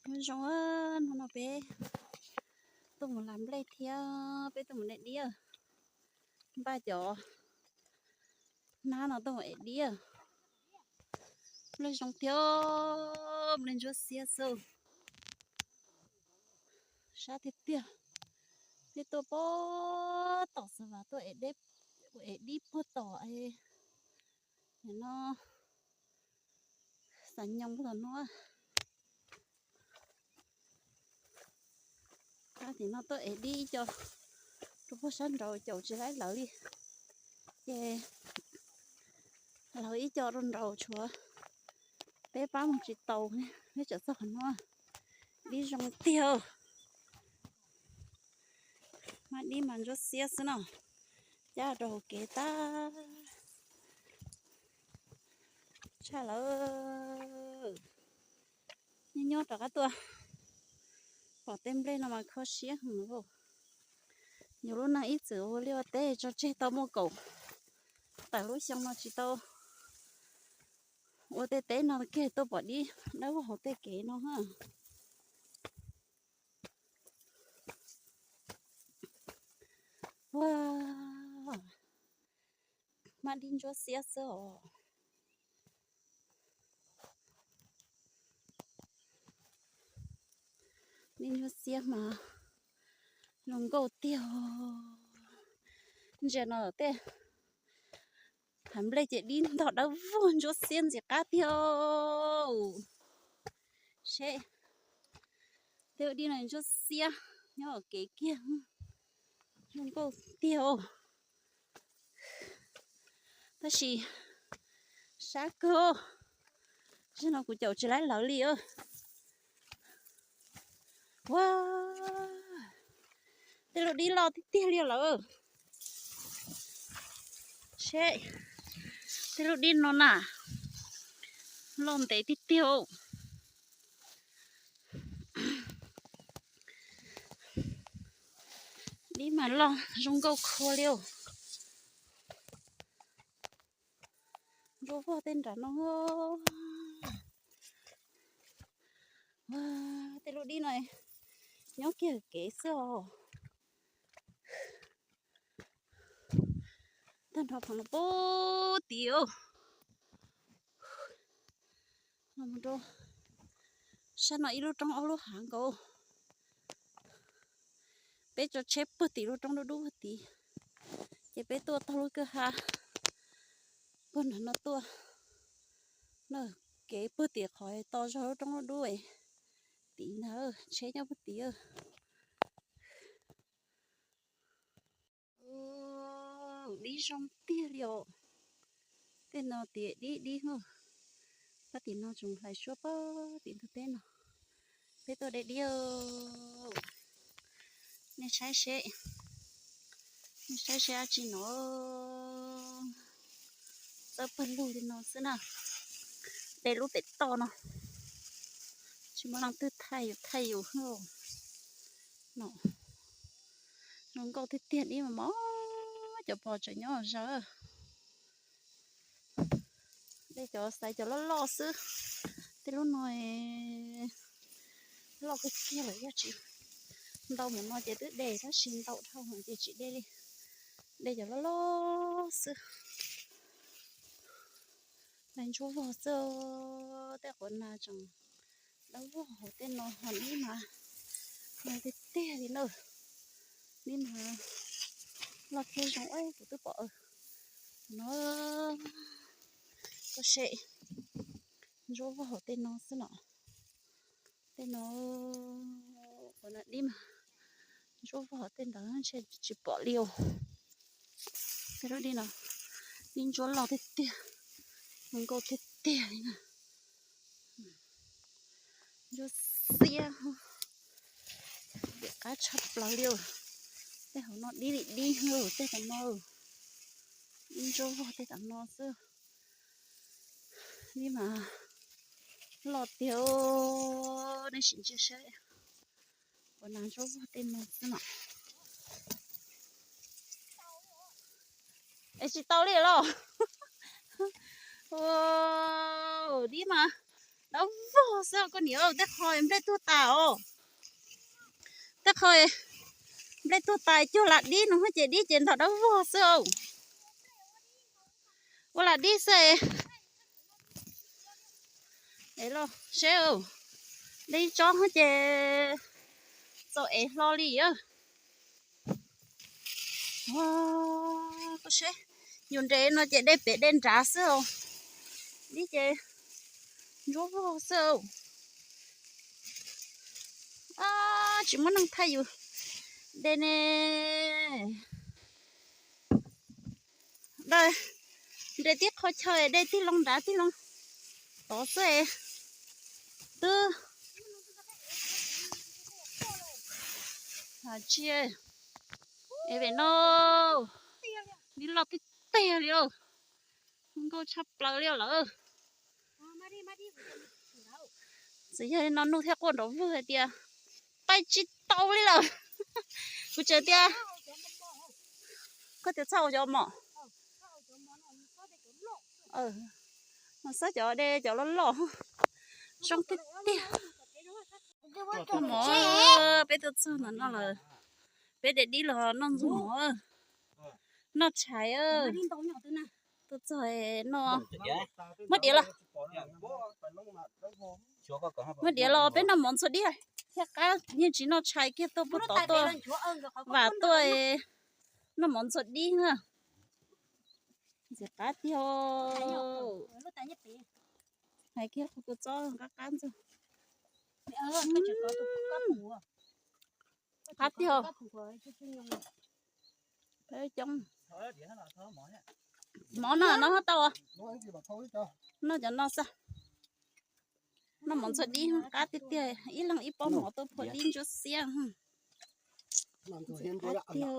Nyob zoo, hnub no peb tuaj mus las nplej thiab peb tuaj mus de dib. Npaj cov hnab no tuaj mus ev dib. Nplej zoo tiag, nplej ntsuab xiab xwb. Sab tiag tiag. Peb tuaj puag tom Xav Vas tuaj ev dib puag tom no, xav nyoos puag tom no. Tim no tuaj ev dib ib co rau puag sab nraud caum tsis laib lawv li, ces lawv ib co rau nraud tshuav peb pab mus tsis tau, peb tseem txog qhov no. Dib zoo tiag. Hmab dib mas ntsuab xiab xwb no, cab rau hauv kev tag tshaj lawm. Nyob nyob rov qab tuaj pom tej nplej no mas kho siab heev. Yus lub neej ib txwm ua liaj ua teb tso tseg tau muaj kaum tawm lub xyoo no tsis tau ua tej teb no kiag tuaj pom dib dawb vog hauv tej kev no. Ua, hmab dib ntsuab xiab xwb os. Dib ntsuab xiab mas zoo nkauj tiag. Ntsia no tej hav nplej ces dib ntog dawb vog ntsuab xiab ntxim qab tiag. Seb, tej lub dib no ntsuab xiab nyob kev kiag, zoo nkauj tiag. Tab sis sab kawg, zaum no kuv caum tsis laib lawv li. Ua, tej lub dib loj tiag tiag li lawm. Seb, tej lub dib no na, loj ntev tiag tiag. Dib mas loj zoo nkauj khuav li. Ntsuab vog tej nram no. Tej lub dib no nyob kiag kev xwb os. Tag nrho qhov no puag tim, los rau sab no ib lub roob ob lub hav nkaus. Peb tso tsheb puag tim lub roob dub dub puag tid, ces peb tuaj taug lub kwj ha puag nram no tuaj. No kev puag tim qhov to zog lub roob dub dub tim ntag, tsheb nyob puag tid. Dib zoo tiag li os. Tej no tias dib dib. Pab tim no tseem hlais suab pab tim ntug teb no. Peb tuaj de dib. Nej saib seb, nej saib seb dab tsi no. Txawb pawg lug li no xwb na. De lub pem toj no, tsis muaj leej twg thaij yus thaij yus no. Zoo nkauj tiag tiag, dib mas mob, cov pos tseem nyob zaws. De cov xaiv cov loj loj xwb. Tej lub no loj kawg kiag lawm, yog tsis ntau mus no ces twb de, tab sis ntau dhau ces tsis de li. De cov loj loj xwb. Ntsuab vog xwb. Tej quav nas tseem dawb vog hauv tej no, ho dib mas tiag tiag li na. Dib mas loj thiab zoo, kuv twb pom no. Koj seb, ntsuab vog hauv tej no xwb no. Tej no, quav nas dib mas ntsuab vog hauv tej ntawd ntshe tsis pom li os. Tej lub dib no, dib ntsuab loj tiag tiag, zoo nkauj tiag tiag li na. Ntsuab xiab, dim qab tshaj plaws li. Tej hauv no dib li dib, tej tom no, dib ntsuab vog tej tom no xwb. Dib mas loj tiag, nej sim ntsia saib. Quav nas ntsuab vog tej no xwb no. Es tsis tau li los. Dib mas Dawb vog xwb koj niam, tej qho nplej tuag tas os. Tej qho nplej tuag tas cuag lam dib no ces dib ces ntog dawb vog xwb. Ua lam dib xwb. Es los seb, dib tsob ces txaus ev hlo li. Koj seb, yus nres no ces dej pem dej nrad xwb os. Dib ces ntsuab vog xwb. Tsis muaj neeg thaij yus de ne. Nres tib qho chaw dej tig loo nrad tig loo tod xwb. Twb tsis, es pem no dib loj tiag tiag li, nkauj tshaj plaws li lawm. Txawm yog li no nug thiaj quaj nrov vwg hais tias pais tsis tau li lawm. Kuv tseem tias, koj tias txhob ua cov mom, no xab cov de cov loj loj, zoo tiag tiag. Mov, peb tuaj txog ntawm no lawm, peb de dib los noj ntxuag mov, noj tshais. Tuaj txog no, muab diav los, muab diav los peb noj mov ntxuag dib thiaj qab, yeej tsis noj tshais kiag, tuaj puag tod tuaj, vam tuaj noj mov ntxuag dib na. Ntxim qab tiag. Hais kiag qhov kua txob qab qab ntxuag. Qab tiag. Coob. Mov no no tau, noj cov no xwb. Noj mov ntxuag dib qab tiag tiag, ib leeg ib pob mov tuaj phua dib ntsuab xiab. Qab tiag.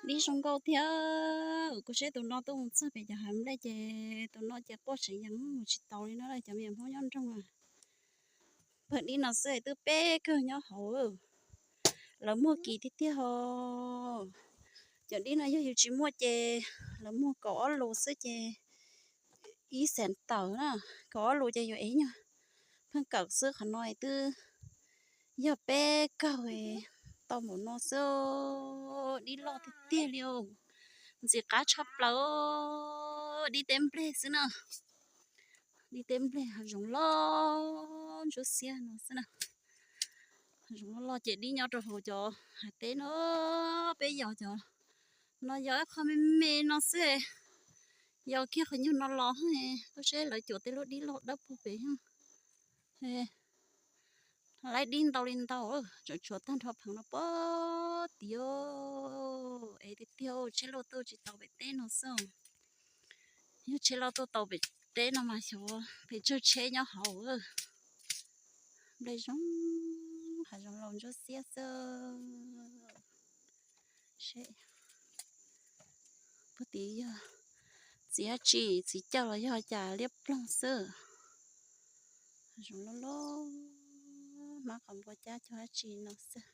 Dib zoo nkauj thiab. Kuv seb tus no tuaj mus txog pem cov hav nplej ces tus no ces quaj tseem yees mus tsis taus li no, cov me nyuam Hmoob nyob nroog. Phaj dib no xwb twb peb kawg nyob hauv. Lawv muag kim tiag tiag os. Cov dib no yog yus tsis muaj ces lawv muag kaum ob lus xwb ces ib xees tawm na, kaum ob lus ces yus ev nyuag pheej kawm xwb. Qhov no twb yog peb kawg tau npaum no xwb. Dib loj tiag tiag li os. Ntxim qab tshaj plaws. Dib teb nplej xwb na. Dib teb nplej hav zoov loj ntsuab xiab no xwb na. Hav zoov loj loj ces dib nyob rau hauv cov hav teb no. Peb yos cov no yos ib qho me me no xwb. Yos kiag qhov nyuag no los, koj seb lawv cuam tej lub dib loj dawb paug pem. Laib dib ntau li ntau, tseem tshuav tag nrho pheev no pob tim. Es tiag tiag tsheb loj tuaj tsis tau pem teb no xwb. Yog tsheb loj tuaj tau pem teb no mas xyov pes tsawg tsheb nyob hauv. Nplej zoo, hav zoov laus ntsuab xiab xwb. Puag tim yog txiv dab tsi, txiv cawj los yog cas liab ploog xwb. Hav zoov loj loj, hmab qos npua cab cog dab tsi no xwb.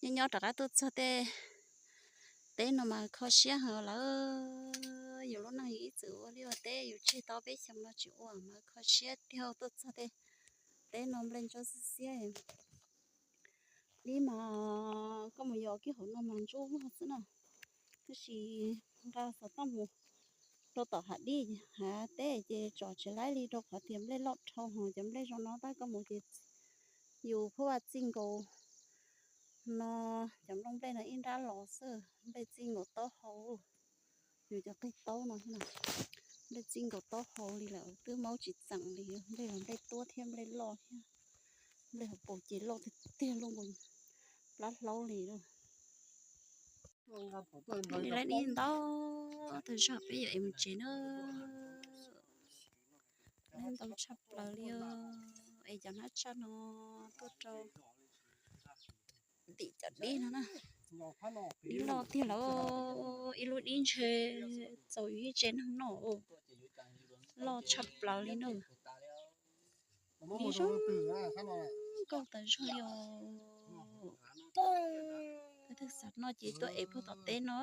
Nyob nyob rov qab tuaj txog tej teb no mas kho siab heev lawm. Yus lub neej yus ib txwm ua liaj ua teb, yus tseg tau peb xyoos no tsis ua mas kho siab tiag. Tuaj txog tej teb no nplej ntsuab xiab xiab. Dib mas koj mus yos kiag hauv no mas ntsuab vog xwb na. Tab sis nqa xov tooj mus rau tom hav dib hav teb ces tsom tsis laib li rau qhov tias nplej loj dhau, ho cov nplej zoo no tab koj mus ces yus phuab vaj txij nkaus no, cov nplooj nplej no ib nrab los xwb, nplej txij nkaus taub hau. Yus cov qig taub no, nplej txij nkaus taub hau li lawm twb maub tsis txeem li, nplej los nplej tuab thiab nplej loj thiab, nplej hauv paus ces loj tiag tiag, loj nkaus plab hlaub li lawm. Laib dib ntau tag zog peb yuav ev mus tsev na. Laib ntau tshaj plaws li os. Es cov hnab tshaj no tuaj rau tim cov dib no na. Dib loj tiag lawm, ib lub dib ntshe txaus yus ib tsev neeg noj. Loj tshaj plaws li na. Dib zoo nkauj tas zog li os. Peb twb xav noj ces tuaj ev puag tom teb no.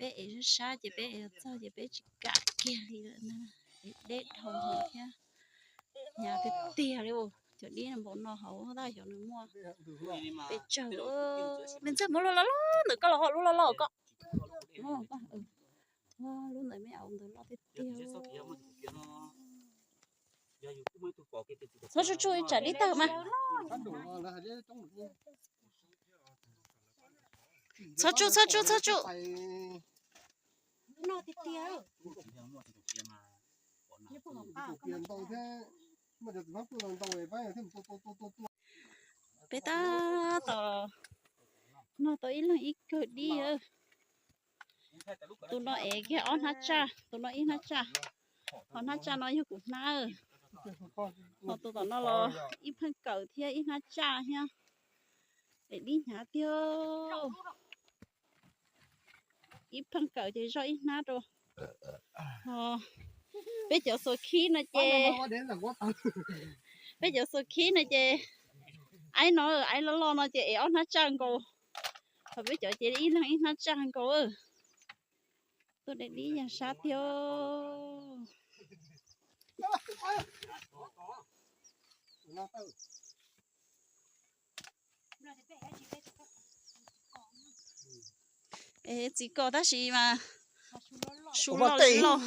Peb ev sab sab ces peb ev txog ces peb tsis kam kiag li lawm na. Ev deb dhau hwv thiab. Hnyav tiag tiag li. Cov dib npaum no hauv tab xyov nws muaj pes tsawg. Me ntxawg muab lub loj loj ntawm koj los ho lub loj loj koj. Lub ntawd me au ntawd loj tiag tiag. Txhob tsuj tsuj tsam dib tawg mas. Txhob tsuj txhob tsuj txhob tsuj. Peb tab tom noj tau ib leeg ib kawg dib. Tus no ev kiag ob hnab tsaj, tus no ib hnab tsaj. Ho hnab tsaj no yog kuv hnab. Ho tus tom no los ib pheej kawm thiab ib hnab tsaj thiab. Es dib hnyav tiag. Ib pheej kawm ces zoj ib hnab rau. Ho peb cov xuas khib no ces, peb cov xuas khib no ces aib no aib loj loj no ces ev ob hnab tsaj nkaus. Ho peb cov ces ib leeg ib hnab tsaj nkaus. Tuaj de dib yag sab tiag. Txiv kos tab sis mas su loj li loj.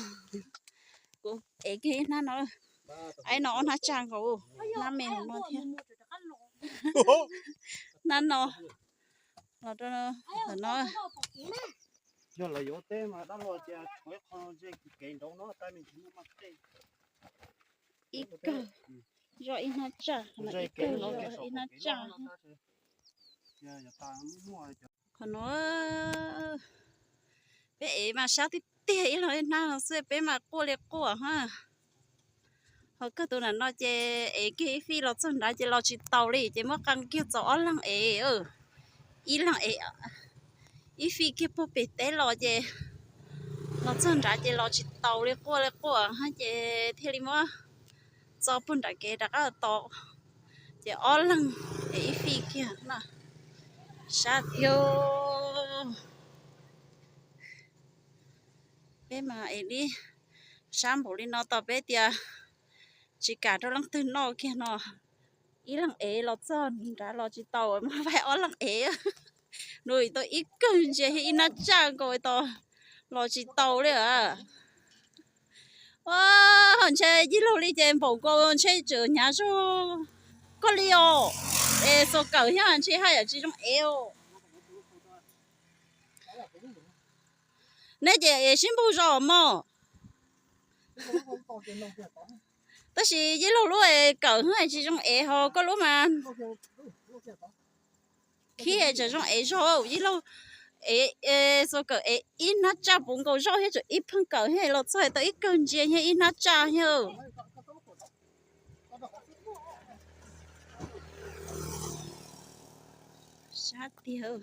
Kuv ev kiag ib hnab no, aib no ob hnab tsaj nkaus, hnab me no thiab. Hnab no los rau no. Yog lawv yuav teb mas dab laug tias tshuav ib qho ze kev nraud no tab me ntsis muaj mas tej. Ib kawg zoj ib hnab tsaj, ib kawg zoj ib hnab tsaj. Qhov no peb ev mas sab tiag tiag ib leeg ib hnab no xwb peb mas quaj li quaj ha. Ho kawg tus nram no ces ev kiag ib fij los txog nrad ces los tsis taus li ces muab qee kiag txaus ob leeg ev. Ib leeg ev ib fij kiag puag pem teb los ces los txog nrad ces los tsis taus li quaj li quaj ha ces thiaj li muab txo puag nram kev rov qab tos. Ces ob leeg ev ib fij kiag na. Sab tiag. Peb mas ev li sab npaum li no tos peb tias tsis kam rau leej twg noj kiag no. Ib leeg ev los txog nrad los tsis taus mas peb ob leeg ev. Nws tau ib kawg ntsia thiab ib hnab tsaj nkaus tos los tsis taus li. Ho ntshe yij laug li ces npaum nkaus ntshe tseem hnyav zog koj li os. Es xuas kawm thiab ntshe haj yam tsis zoo ev os. Neb ces ev sib npug zog mog. Tab sis yij laug lub kawm tsis zoo ev ho koj lub mas khib tseem zoo ev zog. Yij laug ev xuas kawm ev ib hnab tsaj puv nkaus zoj thiab tseem ib pheej kawm thiab los txog tau ib kawg ntsia thiab ib hnab tsaj thiab. Sab tiag.